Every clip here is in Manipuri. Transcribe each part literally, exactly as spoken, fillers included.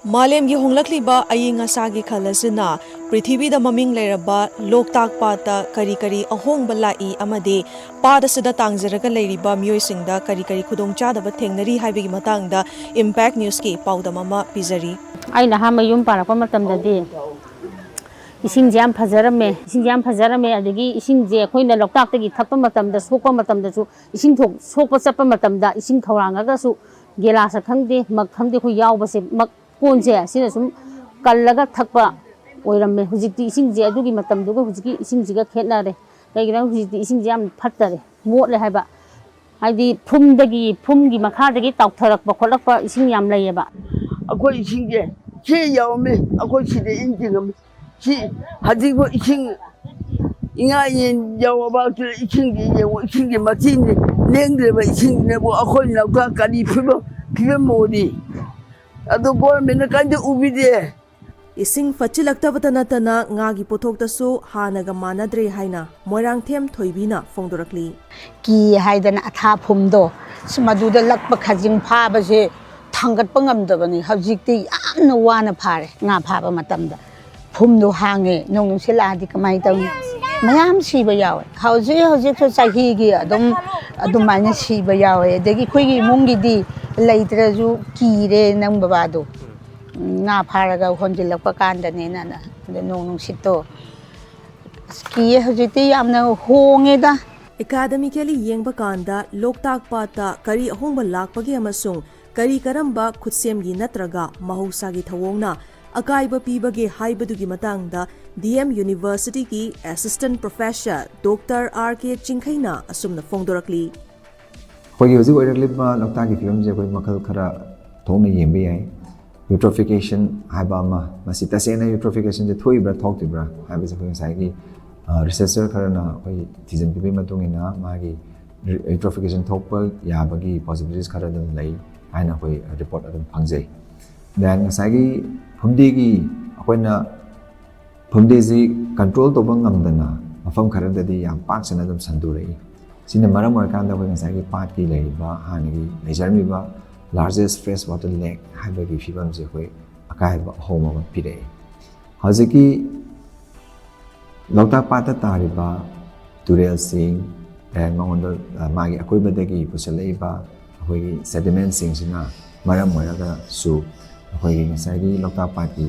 ꯃꯥꯂꯦꯝꯒꯤ ꯍꯣꯡꯂꯛꯂꯤꯕ ꯑꯏꯪ ꯑꯁꯥꯒꯤ ꯈꯜ ꯑꯁꯤꯅ ꯄ꯭ꯔꯤꯊꯤꯕꯤꯗ ꯃꯃꯤꯡ ꯂꯩꯔꯕ ꯂꯣꯛꯇꯥꯛ ꯄꯥꯠꯇ ꯀꯔꯤ ꯀꯔꯤ ꯑꯍꯣꯡꯕ ꯂꯥꯛꯏ ꯑꯃꯗꯤ ꯄꯥꯠ ꯑꯁꯤꯗ ꯇꯥꯡꯖꯔꯒ ꯂꯩꯔꯤꯕ ꯃꯤꯑꯣꯏꯁꯤꯡꯗ ꯀꯔꯤ ꯀꯔꯤ ꯈꯨꯗꯣꯡꯆꯥꯗꯕ ꯊꯦꯡꯅꯔꯤ ꯍꯥꯏꯕꯒꯤ ꯃꯇꯥꯡꯗ Impact News ꯀꯤ ꯄꯥꯎꯗꯝ ꯑꯃ ꯄꯤꯖꯔꯤ꯫ ꯑꯩꯅ ꯑꯍꯥꯟꯕ ꯌꯨꯝ ꯄꯥꯜꯂꯛꯄ ꯃꯇꯝꯗꯗꯤ ꯏꯁꯤꯡꯁꯦ ꯌꯥꯝ ꯐꯖꯔꯝꯃꯦ꯫ ꯏꯁꯤꯡꯁꯦ ꯌꯥꯝ ꯐꯖꯔꯝꯃꯦ꯫ ꯑꯗꯒꯤ ꯏꯁꯤꯡꯁꯦ ꯑꯩꯈꯣꯏꯅ ꯂꯣꯛꯇꯥꯛꯇꯒꯤ ꯊꯛꯄ ꯃꯇꯝꯗ, ꯁꯣꯛꯄ ꯃꯇꯝꯗꯁꯨ, ꯏꯁꯤꯡ ꯊꯣꯛ-, ꯁꯣꯛꯄ ꯆꯠꯄ ꯃꯇꯝꯗ ꯏꯁꯤꯡ ꯈꯧꯔꯥꯡꯉꯒꯁꯨ ꯒꯦꯂꯥꯁ ꯈꯪꯗꯦ, ꯃꯛ ꯈꯪꯗꯦ, ꯑꯩꯈꯣꯏ ꯌꯥꯎꯕꯁꯦ, ꯃꯛ ꯀꯣꯟꯁꯦ ꯁꯤꯅ ꯁꯨꯝ ꯀꯜꯂꯒ ꯊꯛꯄ ꯑꯣꯏꯔꯝꯃꯦ꯫ ꯍꯧꯖꯤꯛꯇꯤ ꯏꯁꯤꯡꯁꯦ ꯑꯗꯨꯒꯤ ꯃꯇꯝꯗꯨꯒ ꯍꯧꯖꯤꯛꯀꯤ ꯏꯁꯤꯡꯁꯤꯒ ꯈꯦꯠꯅꯔꯦ꯫ ꯀꯩꯒꯤꯅꯣ ꯍꯥꯏꯕ, ꯍꯧꯖꯤꯛꯇꯤ ꯏꯁꯤꯡꯁꯦ ꯌꯥꯝ ꯐꯠꯇꯔꯦ, ꯃꯣꯠꯂꯦ ꯍꯥꯏꯕ꯫ ꯍꯥꯏꯗꯤ ꯐꯨꯝꯗꯒꯤ, ꯐꯨꯝꯒꯤ ꯃꯈꯥꯗꯒꯤ ꯇꯥꯎꯊꯔꯛꯄ ꯈꯣꯠꯂꯛꯄ ꯏꯁꯤꯡ ꯌꯥꯝ ꯂꯩꯌꯦꯕ꯫ ꯑꯩꯈꯣꯏ ꯏꯁꯤꯡꯁꯦ ꯁꯤ ꯌꯧꯔꯝꯃꯤ, ꯑꯩꯈꯣꯏ ꯁꯤꯗ ꯏꯟ ꯆꯤꯡꯉꯝꯃꯤ꯫ ꯁꯤ ꯍꯧꯖꯤꯛꯐꯥꯎ ꯏꯁꯤꯡ ꯏꯉꯥ ꯏꯉꯦꯟ ꯌꯧꯔꯕ ꯏꯁꯤꯡꯁꯤ ꯌꯦꯡꯉꯨ, ꯏꯁꯤꯡꯒꯤ ꯃꯆꯤꯟꯁꯤ ꯂꯦꯡꯗ꯭ꯔꯤꯕ ꯏꯁꯤꯡꯁꯤꯅꯕꯨ ꯑꯩꯈꯣꯏ ꯂꯧꯇꯥꯛ ꯀꯔꯤ ꯐꯤꯕꯝ, ꯐꯤꯕꯝ ꯑꯣꯏꯔꯤ? ꯑꯗꯨ ꯒꯣꯔꯃꯦꯟꯅ ꯀꯔꯤꯝꯇ ꯎꯕꯤꯗꯦ꯫ ꯏꯁꯤꯡ ꯐꯠꯆꯤꯜꯂꯛꯇꯕꯇ ꯅꯠꯇꯅ ꯉꯥꯒꯤ ꯄꯣꯠꯊꯣꯛꯇꯁꯨ ꯍꯥꯟꯅꯒ ꯃꯥꯟꯅꯗ꯭ꯔꯦ ꯍꯥꯏꯅ ꯃꯣꯏꯔꯥꯡꯊꯦꯝ ꯊꯣꯏꯕꯤꯅ ꯐꯣꯡꯗꯣꯔꯛꯂꯤ꯫ ꯀꯤ ꯍꯥꯏꯗꯅ ꯑꯊꯥ ꯐꯨꯝꯗꯣ, ꯁꯤ ꯃꯗꯨꯗ ꯂꯛꯄ ꯈꯖꯤꯡ ꯐꯥꯕꯁꯦ ꯊꯥꯡꯒꯠꯄ ꯉꯝꯗꯕꯅꯤ꯫ ꯍꯧꯖꯤꯛꯇꯤ ꯌꯥꯝꯅ ꯋꯥꯅ ꯐꯥꯔꯦ꯫ ꯉꯥ ꯐꯥꯕ ꯃꯇꯝꯗ ꯐꯨꯝꯗꯣ ꯍꯥꯡꯉꯦ, ꯅꯣꯡ ꯅꯨꯡꯁꯤꯠ ꯂꯥꯛꯑꯗꯤ ꯀꯃꯥꯏꯅ ꯇꯧꯅꯤ? ꯃꯌꯥꯝ ꯁꯤꯕ ꯌꯥꯎꯋꯦ꯫ ꯍꯧꯖꯤꯛ ꯍꯧꯖꯤꯛꯁꯨ ꯆꯍꯤꯒꯤ ꯑꯗꯨꯝ ꯑꯗꯨꯃꯥꯏꯅ ꯁꯤꯕ ꯌꯥꯎꯋꯦ꯫ ꯑꯗꯒꯤ ꯑꯩꯈꯣꯏꯒꯤ ꯏꯃꯨꯡꯒꯤꯗꯤ ꯂꯩꯇ꯭ꯔꯁꯨ ꯀꯤꯔꯦ, ꯅꯪ ꯕꯕꯥꯗꯣ꯫ ꯉꯥ ꯐꯥꯔꯒ ꯍꯣꯟꯖꯤꯜꯂꯛꯄ ꯀꯥꯟꯗꯅꯦꯅ꯫ ꯑꯗ ꯅꯣꯡ ꯅꯨꯡꯁꯤꯠꯇꯣ ꯑꯁ ꯀꯤꯌꯦ꯫ ꯍꯧꯖꯤꯛꯇꯤ ꯌꯥꯝꯅ ꯍꯣꯡꯉꯦꯗ꯫ Academically ꯌꯦꯡꯕ ꯀꯥꯟꯗ ꯂꯣꯛꯇꯥꯛ ꯄꯥꯠꯇ ꯀꯔꯤ ꯑꯍꯣꯡꯕ ꯂꯥꯛꯄꯒꯦ ꯑꯃꯁꯨꯡ ꯀꯔꯤ ꯀꯔꯝꯕ ꯈꯨꯠꯁꯦꯝꯒꯤ ꯅꯠꯇ꯭ꯔꯒ ꯃꯍꯧꯁꯥꯒꯤ ꯊꯧꯑꯣꯡꯅ ꯑꯀꯥꯏꯕ ꯄꯤꯕꯒꯦ ꯍꯥꯏꯕꯗꯨꯒꯤ ꯃꯇꯥꯡꯗ D M University ꯒꯤ Assistant Professor Doctor R K ꯆꯤꯡꯈꯩꯅ ꯑꯁꯨꯝꯅ ꯐꯣꯡꯗꯣꯔꯛꯂꯤ꯫ ꯑꯩꯈꯣꯏꯒꯤ ꯍꯧꯖꯤꯛ ꯑꯣꯏꯔꯛꯂꯤꯕ ꯂꯣꯛꯇꯥꯛꯀꯤ ꯐꯤꯕꯝꯁꯦ ꯑꯩꯈꯣꯏ ꯃꯈꯜ ꯈꯔ ꯊꯣꯛꯅ ꯌꯦꯡꯕ ꯌꯥꯏ꯫ Eutrophication ꯍꯥꯏꯕ ꯑꯃ, ꯃꯁꯤ ꯇꯁꯦꯡꯅ eutrophication ꯁꯦ ꯊꯣꯛꯏꯕ꯭ꯔꯥ ꯊꯣꯛꯇ꯭ꯔꯤꯕ꯭ꯔꯥ ꯍꯥꯏꯕꯁꯦ ꯑꯩꯈꯣꯏ ꯉꯁꯥꯏꯒꯤ, ꯑ, researcher ꯈꯔꯅ ꯑꯩꯈꯣꯏ ꯊꯤꯖꯤꯟꯕꯤꯕꯒꯤ ꯃꯇꯨꯡ ꯏꯟꯅ ꯃꯥꯒꯤ eutrophication ꯊꯣꯛꯄ ꯌꯥꯕꯒꯤ possibilities ꯈꯔ ꯑꯗꯨꯝ ꯂꯩ ꯍꯥꯏꯅ ꯑꯩꯈꯣꯏ report ꯑꯗꯨꯝ ꯐꯪꯖꯩ꯫ Then ꯉꯁꯥꯏꯒꯤ ꯐꯨꯝꯗꯤꯒꯤ ꯑꯩꯈꯣꯏꯅ ꯐꯨꯝꯗꯤꯁꯤ control ꯇꯧꯕ ꯉꯝꯗꯅ ꯃꯐꯝ ꯈꯔꯗꯗꯤ ꯌꯥꯝ ꯄꯥꯛ ꯁꯟꯅ ꯑꯗꯨꯝ ꯁꯟꯗꯣꯔꯛꯏ꯫ ꯁꯤꯅ ꯃꯔꯝ ꯑꯣꯏꯔꯀꯥꯟꯗ ꯑꯩꯈꯣꯏ ꯉꯁꯥꯏꯒꯤ ꯄꯥꯠꯀꯤ ꯂꯩꯔꯤꯕ ꯍꯥꯟꯅꯒꯤ ꯂꯩꯖꯔꯝꯃꯤꯕ largest freshwater lake ꯍꯥꯏꯕꯒꯤ ꯐꯤꯕꯝꯁꯦ ꯑꯩꯈꯣꯏ ꯑꯀꯥꯏꯕ ꯑꯍꯣꯡꯕ ꯑꯃ ꯄꯤꯔꯛꯏ꯫ ꯍꯧꯖꯤꯛꯀꯤ ꯂꯣꯛꯇꯥꯛ ꯄꯥꯠꯇ ꯇꯥꯔꯤꯕ ꯇꯨꯔꯦꯜꯁꯤꯡ, ꯑꯦ, ꯃꯉꯣꯟꯗ, ꯑ, ꯃꯥꯒꯤ ꯑꯀꯣꯏꯕꯗꯒꯤ ꯄꯨꯁꯤꯜꯂꯛꯏꯕ ꯑꯩꯈꯣꯏꯒꯤ ꯁꯦꯗꯤꯃꯦꯟꯁꯤꯡꯁꯤꯅ ꯃꯔꯝ ꯑꯣꯏꯔꯒꯁꯨ ꯑꯩꯈꯣꯏꯒꯤ ꯉꯁꯥꯏꯒꯤ ꯂꯣꯛꯇꯥꯛ ꯄꯥꯠꯀꯤ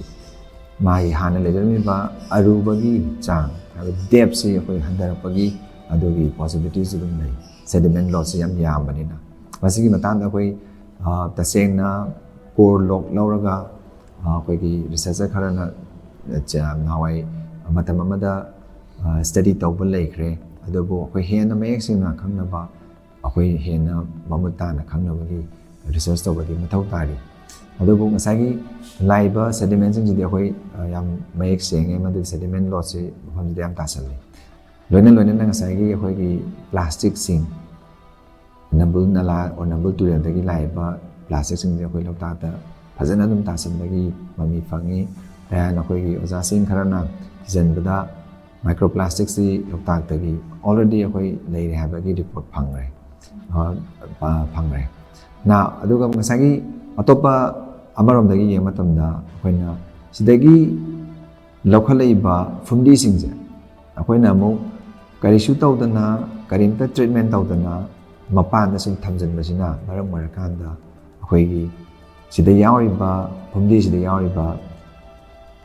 ꯃꯥꯒꯤ ꯍꯥꯟꯅ ꯂꯩꯖꯔꯝꯃꯤꯕ ꯑꯔꯨꯕꯒꯤ ꯆꯥꯡ, ꯍꯥꯏꯕꯗꯤ ꯗꯦꯞꯁꯤ ꯑꯩꯈꯣꯏ ꯍꯟꯊꯔꯛꯄꯒꯤ ꯑꯗꯨꯒꯤ ꯄꯣꯁꯤꯕꯤꯂꯤꯇꯤꯁꯨ ꯑꯗꯨꯝ ꯂꯩ, ꯁꯦꯗꯤꯃꯦꯟ ꯂꯣꯗꯁꯤ ꯌꯥꯝ ꯌꯥꯝꯕꯅꯤꯅ꯫ ꯃꯁꯤꯒꯤ ꯃꯇꯥꯡꯗ ꯑꯩꯈꯣꯏ, ꯑ, ꯇꯁꯦꯡꯅ ꯀꯣꯔ ꯂꯣꯛ ꯂꯧꯔꯒ, ꯑ, ꯑꯩꯈꯣꯏꯒꯤ ꯔꯤꯁꯔꯆꯔ ꯈꯔꯅ, ꯑ, ꯆ-, ꯅꯍꯥꯟꯋꯥꯏ ꯃꯇꯝ ꯑꯃꯗ, ꯑ, ꯁ꯭ꯇꯗꯤ ꯇꯧꯕ ꯂꯩꯈ꯭ꯔꯦ꯫ ꯑꯗꯨꯕꯨ ꯑꯩꯈꯣꯏ ꯍꯦꯟꯅ ꯃꯌꯦꯛ ꯁꯦꯡꯅ ꯈꯪꯅꯕ ꯑꯩꯈꯣꯏ ꯍꯦꯟꯅ ꯃꯃꯨꯠ ꯇꯥꯅ ꯈꯪꯅꯕꯒꯤ ꯔꯤꯁꯔꯆ ꯇꯧꯕꯒꯤ ꯃꯊꯧ ꯇꯥꯔꯤ꯫ ꯑꯗꯨꯕꯨ ꯉꯁꯥꯏꯒꯤ ꯂꯥꯛꯏꯕ ꯁꯦꯗꯤꯃꯦꯟꯁꯤꯡꯁꯤꯗꯤ ꯑꯩꯈꯣꯏ, ꯑ, ꯌꯥꯝ ꯃꯌꯦꯛ ꯁꯦꯡꯉꯦ, ꯃꯗꯨꯗꯤ ꯁꯦꯗꯤꯃꯦꯟ ꯂꯣꯗꯁꯤ ꯃꯐꯝꯁꯤꯗ ꯌꯥꯝ ꯇꯥꯁꯜꯂꯤ꯫ ꯂꯣꯏꯅ ꯂꯣꯏꯅꯅ ꯉꯁꯥꯏꯒꯤ ꯑꯩꯈꯣꯏꯒꯤ ꯄ꯭ꯂꯥꯁꯇꯤꯛꯁꯤꯡ, ꯅꯝꯕꯨꯜ ꯅꯂꯥ ꯑꯣꯔ ꯅꯝꯕꯨꯜ ꯇꯨꯔꯦꯜꯗꯒꯤ ꯂꯥꯛꯏꯕ ꯄ꯭ꯂꯥꯁꯇꯤꯛꯁꯤꯡꯁꯦ ꯑꯩꯈꯣꯏ ꯂꯣꯛꯇꯥꯛꯇ ꯐꯖꯅ ꯑꯗꯨꯝ ꯇꯥꯁꯟꯕꯒꯤ ꯃꯃꯤ ꯐꯪꯉꯤ꯫ ꯇꯌꯥꯟ ꯑꯩꯈꯣꯏꯒꯤ ꯑꯣꯖꯥꯁꯤꯡ ꯈꯔꯅ ꯊꯤꯖꯤꯟꯕꯗ ꯃꯥꯏꯀ꯭ꯔꯣ ꯄ꯭ꯂꯥꯁꯇꯤꯛꯁꯤ ꯂꯣꯛꯇꯥꯛꯇꯒꯤ already ꯑꯩꯈꯣꯏ ꯂꯩꯔꯦ ꯍꯥꯏꯕꯒꯤ ꯔꯤꯄꯣꯔꯠ ꯐꯪꯈ꯭ꯔꯦ, ꯑ, ꯑ, ꯐꯪꯈ꯭ꯔꯦ꯫ ꯅ, ꯑꯗꯨꯒ ꯉꯁꯥꯏꯒꯤ ꯑꯇꯣꯞꯄ ꯑꯃꯔꯣꯝꯗꯒꯤ ꯌꯦꯡꯕ ꯃꯇꯝꯗ ꯑꯩꯈꯣꯏꯅ ꯁꯤꯗꯒꯤ ꯂꯧꯈꯠꯂꯛꯏꯕ ꯐꯨꯝꯗꯤꯁꯤꯡꯁꯦ ꯑꯩꯈꯣꯏꯅ ꯑꯃꯨꯛ ꯀꯔꯤꯁꯨ ꯇꯧꯗꯅ, ꯀꯔꯤꯝꯇ ꯇ꯭ꯔꯤꯠꯃꯦꯟ ꯇꯧꯗꯅ ꯃꯄꯥꯟꯗ ꯁꯨꯝ ꯊꯝꯖꯤꯟꯕꯁꯤꯅ ꯃꯔꯝ ꯑꯣꯏꯔꯀꯥꯟꯗ ꯑꯩꯈꯣꯏꯒꯤ ꯁꯤꯗ ꯌꯥꯎꯔꯤꯕ, ꯐꯨꯝꯗꯤꯁꯤꯗ ꯌꯥꯎꯔꯤꯕ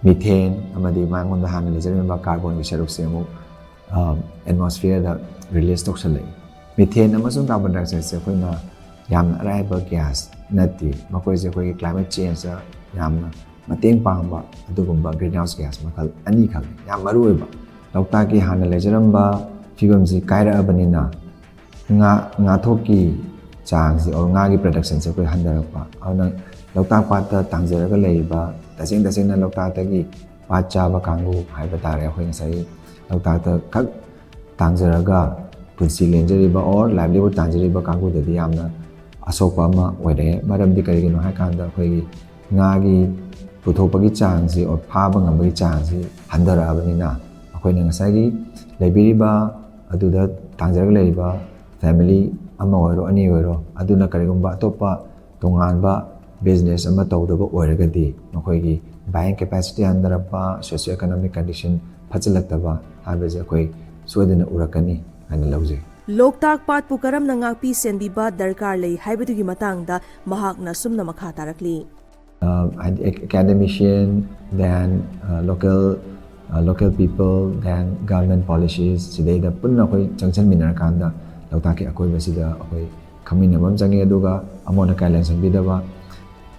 ꯃꯤꯊꯦꯟ ꯑꯃꯗꯤ ꯃꯉꯣꯟꯗ ꯍꯥꯟꯅ ꯂꯩꯖꯔꯝꯃꯤꯕ ꯀꯥꯔꯕꯣꯟꯒꯤ ꯁꯔꯨꯛꯁꯦ ꯑꯃꯨꯛ, ꯑ, ꯑꯦꯠꯃꯣꯁꯐꯤꯌꯔꯗ ꯔꯤꯂꯤꯁ ꯇꯧꯁꯜꯂꯛꯏ꯫ ꯃꯤꯊꯦꯟ ꯑꯃꯁꯨꯡ ꯀꯥꯔꯕꯣꯟ ꯗꯥꯏꯑꯣꯛꯁꯥꯏꯗꯁꯦ ꯑꯩꯈꯣꯏꯅ ꯌꯥꯝꯅ ꯑꯔꯥꯏꯕ ꯒ꯭ꯌꯥꯁ ꯅꯠꯇꯦ꯫ ꯃꯈꯣꯏꯁꯦ ꯑꯩꯈꯣꯏꯒꯤ ꯀ꯭ꯂꯥꯏꯃꯦꯠ ꯆꯦꯟꯖꯇ ꯌꯥꯝꯅ ꯃꯇꯦꯡ ꯄꯥꯡꯕ ꯑꯗꯨꯒꯨꯝꯕ ꯒ꯭ꯔꯤꯟ ꯍꯥꯎꯁ ꯒ꯭ꯌꯥꯁ ꯃꯈꯜ ꯑꯅꯤꯈꯛꯅꯤ꯫ ꯌꯥꯝ ꯃꯔꯨ ꯑꯣꯏꯕ ꯂꯣꯛꯇꯥꯛꯀꯤ ꯍꯥꯟꯅ ꯂꯩꯖꯔꯝꯕ ꯐꯤꯕꯝꯁꯤ ꯀꯥꯏꯔꯛꯑꯕꯅꯤꯅ ꯉꯥ, ꯉꯥꯊꯣꯛꯀꯤ ꯆꯥꯡꯁꯤ, or ꯉꯥꯒꯤ ꯄ꯭ꯔꯗꯛꯁꯟꯁꯦ ꯑꯩꯈꯣꯏ ꯍꯟꯊꯔꯛꯄ꯫ ꯑꯗꯨꯅ ꯂꯣꯛꯇꯥꯛ ꯄꯥꯠꯇ ꯇꯥꯡꯖꯔꯒ ꯂꯩꯔꯤꯕ, ꯇꯁꯦꯡ ꯇꯁꯦꯡꯅ ꯂꯣꯛꯇꯥꯛꯇꯒꯤ ꯄꯥꯠ ꯆꯥꯕ ꯀꯥꯡꯕꯨ ꯍꯥꯏꯕ ꯇꯥꯔꯦ, ꯑꯩꯈꯣꯏ ꯉꯁꯥꯏꯒꯤ ꯂꯣꯛꯇꯥꯛꯇ ꯈꯛ ꯇꯥꯡꯖꯔꯒ ꯄꯨꯟꯁꯤ ꯂꯦꯟꯖꯔꯤꯕ or livelihood ꯇꯥꯟꯖꯔꯤꯕ ꯀꯥꯡꯕꯨꯗꯗꯤ ꯌꯥꯝꯅ ꯑꯁꯣꯛꯄ ꯑꯃ ꯑꯣꯏꯔꯛꯑꯦ꯫ ꯃꯔꯝꯗꯤ ꯀꯔꯤꯒꯤꯅꯣ ꯍꯥꯏꯀꯥꯟꯗ ꯑꯩꯈꯣꯏꯒꯤ ꯉꯥꯒꯤ ꯄꯨꯊꯣꯛꯄꯒꯤ ꯆꯥꯡꯁꯤ or ꯐꯥꯕ ꯉꯝꯕꯒꯤ ꯆꯥꯡꯁꯤ ꯍꯟꯊꯔꯛꯑꯕꯅꯤꯅ ꯑꯩꯈꯣꯏꯅ ꯉꯁꯥꯏꯒꯤ ꯂꯩꯕꯤꯔꯤꯕ ꯑꯗꯨꯗ ꯇꯥꯡꯖꯔꯒ ꯂꯩꯔꯤꯕ ꯐꯦꯃꯤꯂꯤ ꯑꯃ ꯑꯣꯏꯔꯣ, ꯑꯅꯤ ꯑꯣꯏꯔꯣ, ꯑꯗꯨꯅ ꯀꯔꯤꯒꯨꯝꯕ ꯑꯇꯣꯞꯄ ꯇꯣꯉꯥꯟꯕ ꯕꯤꯖꯤꯅꯦꯁ ꯑꯃ ꯇꯧꯗꯕ ꯑꯣꯏꯔꯒꯗꯤ ꯃꯈꯣꯏꯒꯤ ꯕꯥꯏꯌꯤꯡ ꯀꯦꯄꯥꯁꯤꯇꯤ ꯍꯟꯊꯔꯛꯄ, ꯁꯣꯁꯤꯑꯣ ꯏꯀꯣꯅꯣꯃꯤꯛ ꯀꯟꯗꯤꯁꯟ ꯐꯠꯆꯜꯂꯛꯇꯕ ꯍꯥꯏꯕꯁꯦ ꯑꯩꯈꯣꯏ ꯁꯣꯏꯗꯅ ꯎꯔꯛꯀꯅꯤ ꯍꯥꯏꯅ ꯂꯧꯖꯩ꯫ ꯂꯣꯛꯇꯥꯛ ꯄꯥꯠꯄꯨ ꯀꯔꯝꯅ ꯉꯥꯛꯄꯤ ꯁꯦꯟꯕꯤꯕ ꯗꯔꯀꯥꯔ ꯂꯩ ꯍꯥꯏꯕꯗꯨꯒꯤ ꯃꯇꯥꯡꯗ ꯃꯍꯥꯛꯅ ꯁꯨꯝꯅ ꯃꯈꯥ ꯇꯥꯔꯛꯂꯤ꯫ ꯍꯥꯏꯗꯤ academician, then local local people, then government policies, ꯁꯤꯗꯩꯗ ꯄꯨꯟꯅ ꯑꯩꯈꯣꯏ ꯆꯪꯁꯤꯟꯃꯤꯟꯅꯔꯀꯥꯟꯗ ꯂꯣꯛꯇꯥꯛꯀꯤ ꯑꯀꯣꯏꯕꯁꯤꯗ ꯑꯩꯈꯣꯏ ꯈꯪꯃꯤꯟꯅꯕ ꯑꯃ ꯆꯪꯉꯤ꯫ ꯑꯗꯨꯒ ꯑꯃꯣꯠ ꯑꯀꯥꯏ ꯂꯦꯡꯁꯤꯟꯕꯤꯗꯕ,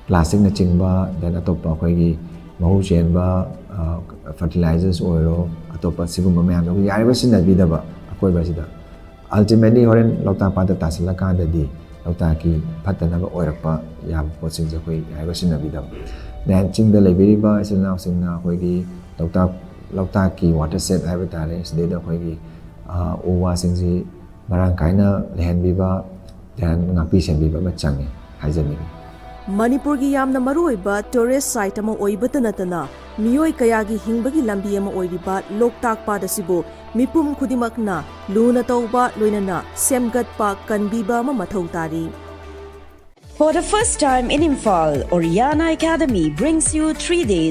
ꯄ꯭ꯂꯥꯁꯇꯤꯛꯅꯆꯤꯡꯕ, ꯗꯦꯟ ꯑꯇꯣꯞꯄ ꯑꯩꯈꯣꯏꯒꯤ ꯃꯍꯨ ꯆꯦꯟꯕ ꯐꯔꯇꯤꯂꯥꯏꯖꯔꯁ ꯑꯣꯏꯔꯣ, ꯑꯇꯣꯞꯄ ꯁꯤꯒꯨꯝꯕ ꯃꯌꯥꯝꯗꯣ ꯑꯩꯈꯣꯏ ꯌꯥꯔꯤꯕ ꯁꯤꯖꯤꯟꯅꯕꯤꯗꯕ ꯑꯀꯣꯏꯕꯁꯤꯗ꯫ ꯑꯜꯇꯤꯃꯦꯠꯂꯤ ꯍꯣꯔꯦꯟ ꯂꯣꯛꯇꯥꯛ ꯄꯥꯠꯇ ꯇꯥꯁꯤꯜꯂꯀꯥꯟꯗꯗꯤ ꯂꯣꯛꯇꯥꯛꯀꯤ ꯐꯠꯇꯅꯕ ꯑꯣꯏꯔꯛꯄ ꯌꯥꯕ ꯄꯣꯠꯁꯤꯡꯁꯦ ꯑꯩꯈꯣꯏ ꯌꯥꯔꯤꯕ ꯁꯤꯖꯤꯟꯅꯕꯤꯗꯕ꯫ ꯗꯦꯟ ꯆꯤꯡꯗ ꯂꯩꯕꯤꯔꯤꯕ ꯏꯆꯤꯜ ꯏꯅꯥꯎꯁꯤꯡꯅ ꯑꯩꯈꯣꯏꯒꯤ ꯂꯣꯛꯇꯥꯛ ꯂꯣꯛꯇꯥꯛꯀꯤ ꯋꯥꯇꯔ ꯁꯦꯠ ꯍꯥꯏꯕ ꯇꯥꯔꯦ, ꯁꯤꯗꯩꯗ ꯑꯩꯈꯣꯏꯒꯤ ꯎ ꯋꯥꯁꯤꯡꯁꯤ ꯃꯔꯥꯡ ꯀꯥꯏꯅ ꯂꯩꯍꯟꯕꯤꯕ, ꯗꯦꯟ ꯉꯥꯛꯄꯤ ꯁꯦꯟꯕꯤꯕ ꯑꯃ ꯆꯪꯉꯤ ꯍꯥꯏꯖꯅꯤꯡꯉꯤ꯫ ꯃꯅꯤꯄꯨꯔꯒꯤ ꯌꯥꯝꯅ ꯃꯔꯨꯑꯣꯏꯕ ꯇꯨꯔꯤꯁ ꯁꯥꯏꯠ ꯑꯃ ꯑꯣꯏꯕꯇ ꯅꯠꯇꯅ ꯃꯤꯑꯣꯏ ꯀꯌꯥꯒꯤ ꯍꯤꯡꯕꯒꯤ ꯂꯝꯕꯤ ꯑꯃ ꯑꯣꯏꯔꯤꯕ ꯂꯣꯛꯇꯥꯛ ꯄꯥꯠ ꯑꯁꯤꯕꯨ ꯃꯤꯄꯨꯝ ꯈꯨꯗꯤꯡꯃꯛꯅ ꯂꯨꯅ ꯇꯧꯕ ꯂꯣꯏꯅꯅ ꯁꯦꯝꯒꯠꯄ ꯀꯟꯕꯤꯕ ꯑꯃ ꯃꯊꯧ ꯇꯥꯔꯤ꯫ For the first time in Imphal, Oriana Academy brings you three-day